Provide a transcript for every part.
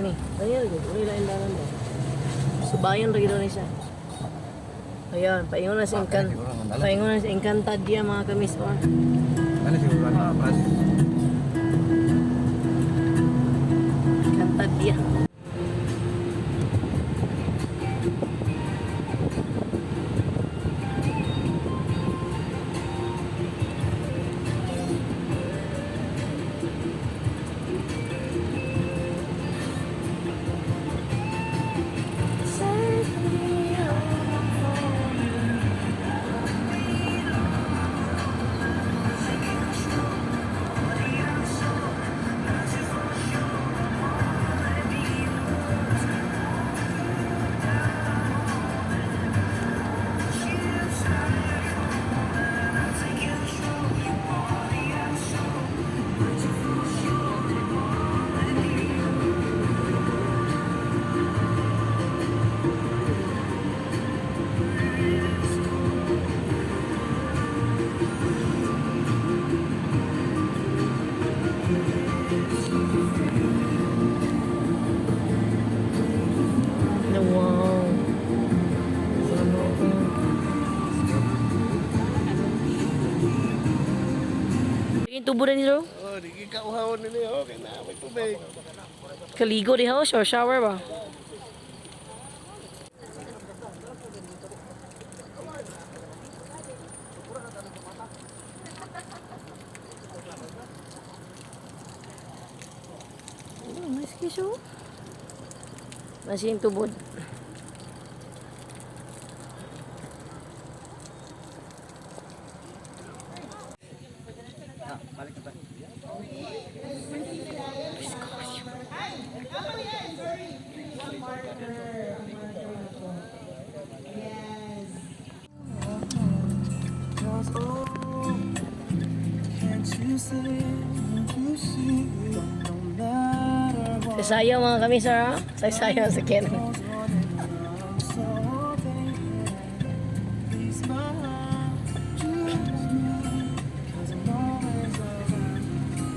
Kani, kani ra gud, wala lain dalan ba. Subayon ra gid ni siya. Ayan, paingon na sa Encan. Siguro ang dalan. Paingon na sa Encantadia, mga kamis or. Ano siguro ano? Pas. Encantadia. No, wow. Yung tubo na nito? Oh, di kauhaw nila. Okay na, may tubig. Kaligo di house or shower ba? Oh, nice kiso. Nasi yung tubod. Can't you see? Can't you see? No matter what Sasayaw mga kami, sir, ha? Sasayaw sa Ken. goes on and I'm so thankful. Please, my heart, choose me, 'cause I'm always around you.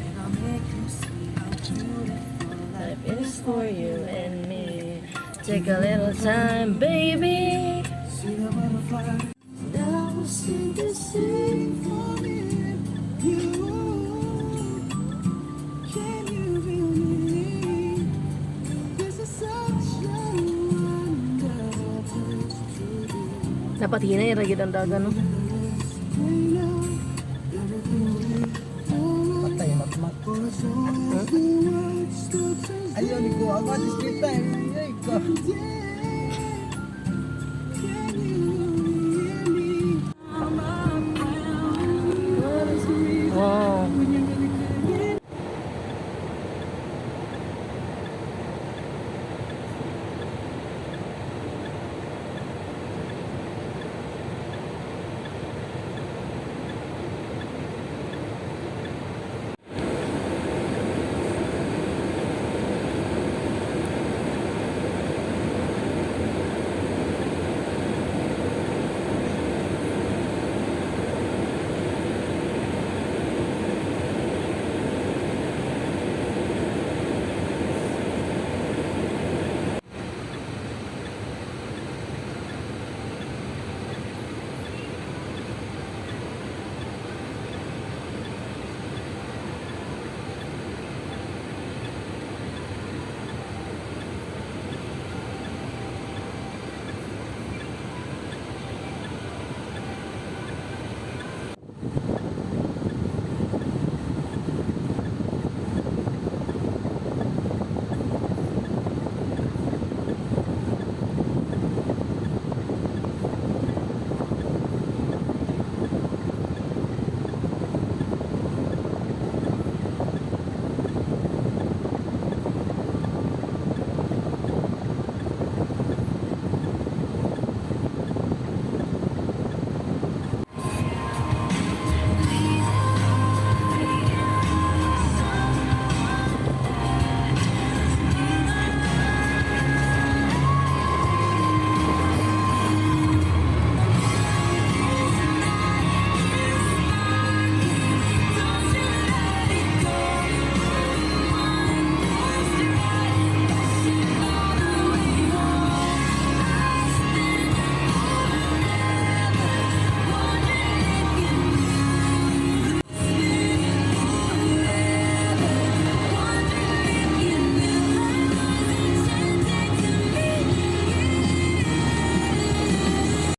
And I'll make you see how beautiful Life is for you and me. Take a little time, baby. See the butterfly. Now see the sea for me and you. Can you feel me? This is such a wonderful place to be. Dapat hinay ra gyud ang dagan, no? Right now, everything will be alright. Patay magmat. For as long as the world still turns Ayaw ni ko ako at street time. Ay ko. down.